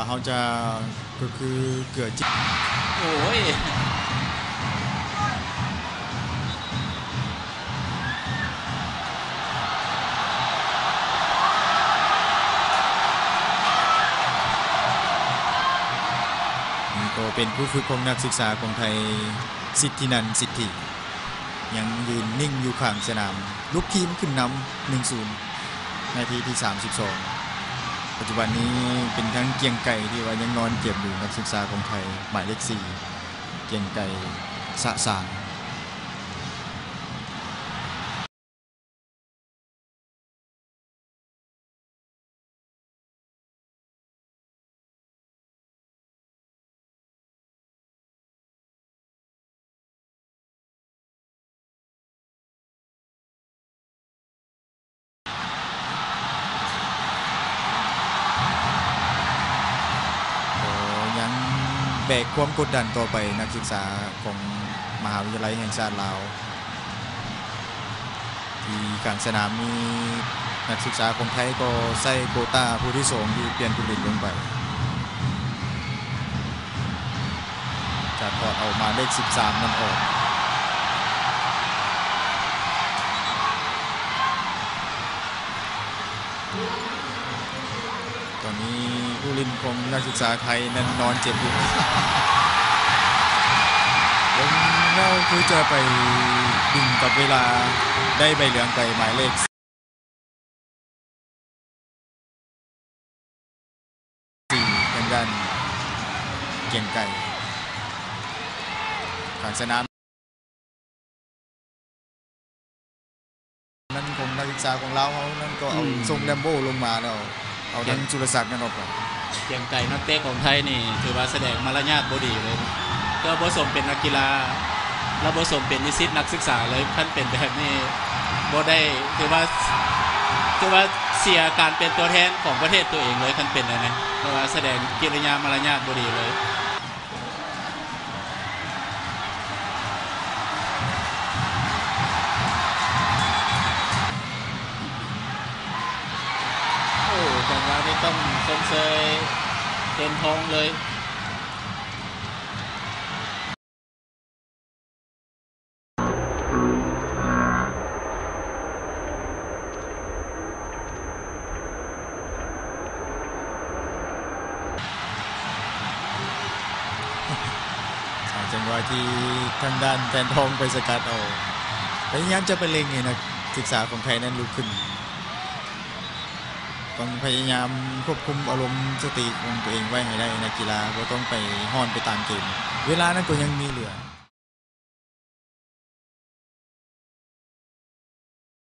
ເຮົາຈະ ກໍຄືເກືອຈິ ໂອ້ຍ ນີ້ກໍເປັນຜູ້ຝຶກຂອງນັກສຶກສາຂອງໄທ ສິດທິນັນ ສິດທິ ຍັງຢືນນິ່ງຢູ່ຂ້າງສະໜາມ ລຸກທີມຂຶ້ນນຳ ໜຶ່ງສູນ ນາທີທີສາມສິບສອງ. ປັດຈຸບັນນີ້ເປັນທັງກຽງໄກທີ່ວ່າຍັງນອນເຈັບຢູ່ ນັກສຶກສາຂອງໄທ ໝາຍເລກສີ່ ກຽງໄກ ສະສາງ. ກໍຍັງແບກຄວາມກົດດັນຕໍ່ໄປ ນັກສຶກສາຂອງມະຫາວິທະຍາໄລແຫ່ງຊາດລາວ ທີ່ກາງສະໜາມນີ້ ນັກສຶກສາຂອງໄທກໍໃສ່ໂກຕ້າຜູ້ທີສອງທີ່ປ່ຽນຜູ້ຫຼິ້ນລົງໄປ ຈະຖອດເອົາໝາຍເລກສິບສາມນັ້ນອອກ. ຕອນນີ້ຜູ້ຫຼິ້ນຂອງນັກສຶກສາໄທນັ້ນນອນເຈັບຢູ່ ເບິ່ງແລ້ວຄືຈະໄປດຶງກັບເວລາ ໄດ້ໃບເຫຼືອງໄປໝາຍເລກ ສີ່ ທາງດ້ານກຽງໄກ ກາງສະໜາມ ນັ້ນຂອງນັກສຶກສາຂອງລາວເຮົານັ້ນກໍເອົາ ອືມ ສົ່ງແລມໂບລົງມາແລ້ວ ເອົາທັງ ກຽງ ສຸລະສັກນັ້ນອອກໄປ. ກຽງໄກນັກເຕະຂອງໄທນີ້ຖືວ່າສະແດງມາລະຍາດບໍ່ດີເລີຍ ແຕ່ວ່າບໍ່ສົມເປັນນັກກິລາ ແລະ ບໍ່ສົມເປັນນິສິດນັກສຶກສາເລີຍ. ຄັນເປັນແບບນີ້ບໍ່ໄດ້ ຖືວ່າ ຖືວ່າເສຍການເປັນຕົວແທນຂອງປະເທດຕົວເອງເລີຍ ຄັນເປັນແນວນັ້ນ ເພາະວ່າສະແດງກິລິຍາມາລະຍາດບໍ່ດີເລີຍ. ໂອ້ ຈັງຫວະນີ້ຕ້ອງຊົມເຊີຍເຕັມທ້ອງເລີຍ. ເອົາ ຈັງຫວະທີ່ທາງດ້ານແທນທອງໄປສະກັດເອົາ ພະຍາຍາມຈະໄປເລັ່ງໃຫ້ນັກສຶກສາຂອງໄທນັ້ນລຸກຂຶ້ນ ຕ້ອງພະຍາຍາມຄວບຄຸມອາລົມສະຕິຂອງຕົວເອງໄວ້ໃຫ້ໄດ້ ນັກກິລາບໍ່ຕ້ອງໄປຮ້ອນໄປຕາມເກມ ເວລານັ້ນກໍຍັງມີເຫຼືອ.